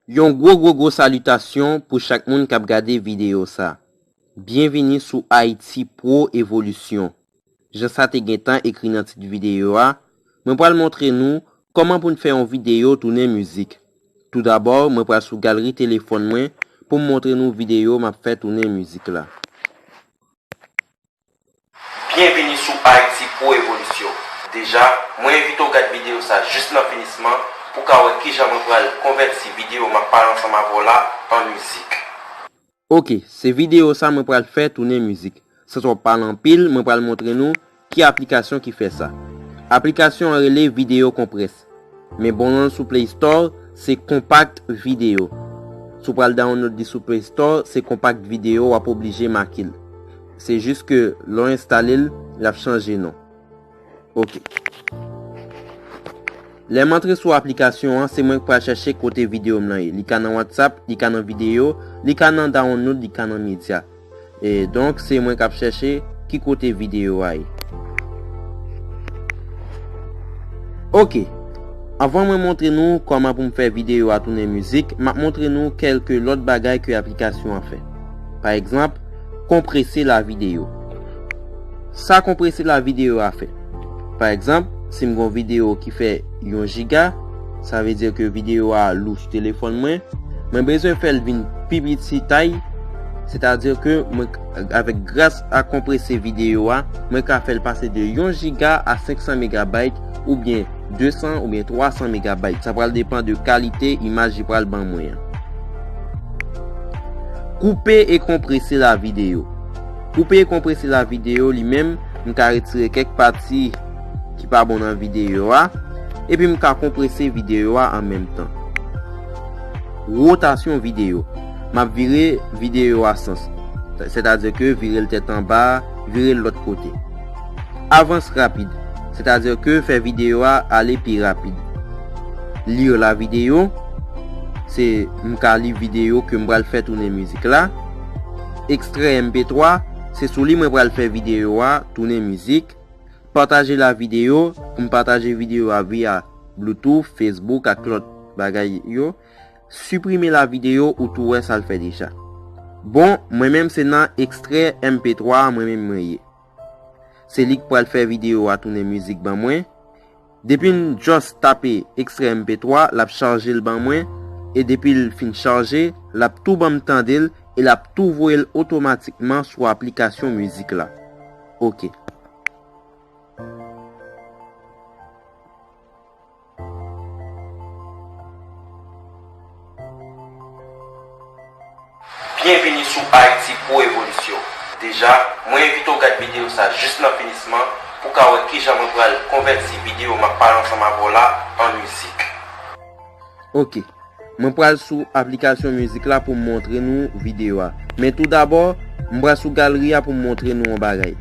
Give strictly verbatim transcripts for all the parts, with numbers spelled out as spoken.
Yon gwo, gwo, gwo salitasyon pou chak moun k ap gade videyo sa. Byenvini sou Ayiti Pro Evolisyon. Jan sa te gentan ekri nan tit videyo a, mwen pral montre nou kòman pou n fè yon videyo tounen mizik. Toudabò, mwen pral sou galri telefòn mwen pou m montre nou videyo m ap fè tounen mizik la. Byenvini sou Ayiti Pro Evolisyon. Deja, mwen envite w gad videyo sa jis nan finisman pou w ka wè kijan mwen pral konvèti videyo m ap pale ansanm avè w la an mizik. Oke, se videyo sa mwen pral fè tounen mizik. San twòp pale anpil, mwen pral montre nou ki aplikasyon ki fè sa. Aplikasyon an rele Video Compress. Men bon non l sou Play Store, se Compact Video. Si w pral download li sou Play Store, se Compact Video, w ap oblije make l. Se jis ke lè w enstale l, l ap chanje non. Oke. Lè m antre sou aplikasyon an, se mwen k pral chèche kote videyo m lan ye. Li ka nan WhatsApp, li ka nan videyo, li ka nan download, li ka nan medya. E donk, se mwen k ap chèche ki kote videyo a ye. Oke. Anvan mwen montre nou kòman pou m fè videyo a tounen mizik, m ap montre nou kèlke lòt bagay ke aplikasyon an fè. Pa egzanp, konprese la videyo. Sa konprese la videyo a fè. Pa egzanp, si m gen yon videyo ki fè yon jiga, sa vle di ke videyo a lou sou telefòn mwen, mwen bezwen fè l vin pi piti tay, sètadi ke mwen, avèk gras a konprese videyo a, mwen ka fè l pase de yon jiga a senk san megabayt oubyen de san oubyen twa san megabayt. Sa pral depann de kalite imaj li pral ban mwen an. Koupe e konprese la videyo. Koupe e konprese la videyo li menm, m ka retire kèk pati ki pa bon nan videyo a, epi m ka konprese videyo a an menm tan. Wotasyon videyo. M ap vire videyo a sans, sètadi ke vire l tèt anba, vire l lòt kote. Avans rapid, sètadi ke fè videyo a ale pi rapid. Lire la videyo, se m ka li videyo ke m pral fè tounen mizik la. Ekstrè M P twa, se sou li mwen pral fè videyo a tounen mizik. Pataje la videyo, pou m pataje videyo a via Bluetooth, Facebook ak lòt bagay yo. Siprime la videyo, ou tou wè sa l fè deja. Bon, mwen menm se nan ekstrè M P twa a mwen menm mwen ye. Se li k pral fè videyo a tounen mizik ban mwen. Depi m just tape ekstrè M P twa, l ap chaje l ban mwen, e depi l fin chaje, l ap tou ban m tande l, e l ap tou voye l otomatikman sou aplikasyon mizik la. Oke. Byenvini sou Ayiti Pro Evolisyon. Deja, mwen envite w gad videyo sa jis nan finisman pou w ka wè kijan mwen pral konvèti videyo m ap pale ansanm avè w la an mizik. Oke. Mwen pral sou aplikasyon mizik la pou m montre nou videyo a. Men tou dabò, m pral sou galri a pou m montre nou yon bagay.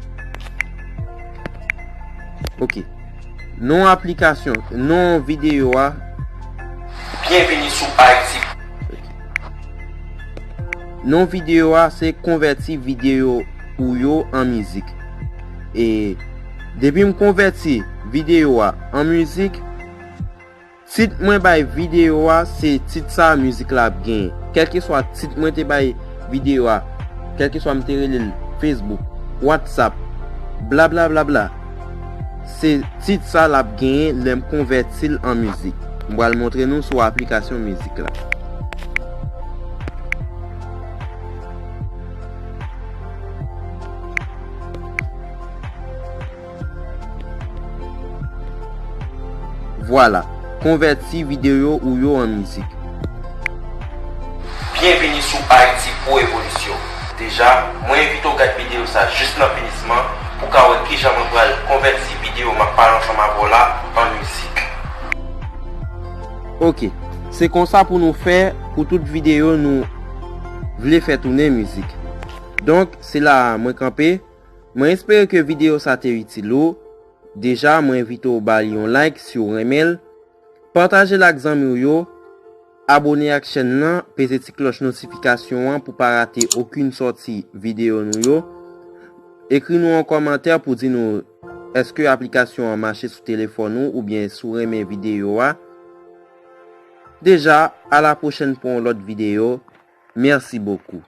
Oke. Non aplikasyon, non videyo a. Byenvini sou Ayiti. Non videyo a se konvèti videyo ou yo an mizik. E depi m konvèti videyo a an mizik, tit mwen bay videyo a, se tit sa mizik la ap genyen. Kèlkeswa tit mwen te bay videyo a, kèlkeswa m te rele l Facebook, WhatsApp, bla bla bla bla, se tit sa l ap genyen lè m konvèti l an mizik. M pral montre nou sou aplikasyon mizik la. Vwala, konvèti videyo ou yo an mizik. Byenvini sou Ayiti Pro Evolisyon. Deja, mwen envite w gad videyo sa jis nan finisman pou w ka wè kijan mwen pral konvèti videyo m ap pale ansanm avè w la an mizik. Oke, se konsa pou nou fè pou tout videyo nou vle fè tounen mizik. Donk, se la a mwen kanpe. Mwen espere ke videyo sa te itil ou. Deja, mwen envite w ba li yon like si w renmen l. Pataje l ak zanmi w yo. Abone ak chèn nan, peze ti klòch notifikasyon an pou pa rate okenn sòti videyo nou yo. Ekri nou yon kòmantè pou di nou èske aplikasyon an mache sou telefòn ou oubyen si w renmen videyo a. Déjà, à la prochaine pour yon lòt videyo. Merci beaucoup.